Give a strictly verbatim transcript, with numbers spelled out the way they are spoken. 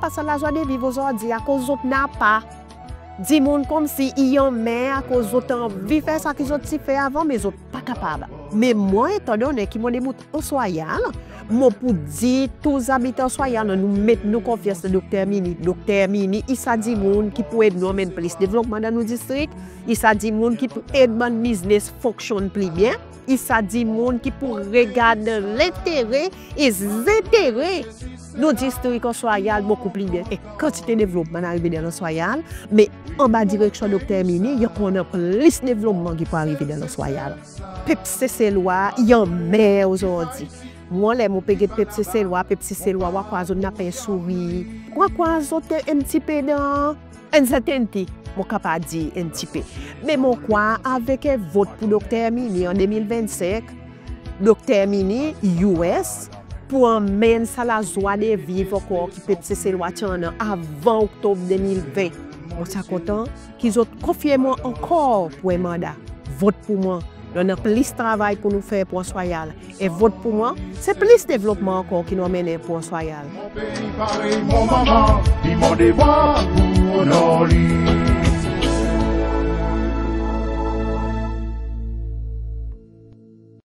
Sa lazwa de viv ozordi akoz zot napa. Dimoun konmsi i anmer akoz zot anvi fer sa ki zot ti fer avan, me zot pa kapab. Me mwan, etandonnen ki mon debout Anse Royale, mon pou dir tou zabitan Anse Royale, nou met nou konfyans dan Dokter Herminie. Dokter Herminie i sa dimoun ki pou ed nou anmenn plis devlopman dan nou distrik. I sa dimoun ki pou ed bann biznes fonksyonn pli byen. I sa dimoun ki pou regard lentere e zentere nou distrik Anse Royale bokou pli byen. E kantite devlopman in arive dan Anse Royale, me anba direksyon Dokter Herminie, i ankor annan plis devlopman ki pou arive dan Anse Royale. Pep Seselwa i anmer ozordi. Mwan, ler mon pe get pep Seselwa, pep Seselwa, ou a krwar zot napa en sourir. Ou a krwar zot en pti pe dan anxiety, mon kapab dir en pti pe. Me mon krwar avek en vot pour Dokter Herminie an de mil vennsenk, Dokter Herminie, US, pou anmenn sa lazwa de viv ankor ki pep Seselwa ti annan avan Oktob de mil ven. Mon ti a kontan ki zot konfye mwan ankor pour en manda. Vot pour mwan. Nou annan plis travay pour nou fer pour Anse Royale. E vot pour mwan, se plis devlopman ankor ki nou anmennen pour Anse Royale. Mon pei parey mon manman, i mon devwar pour onor li.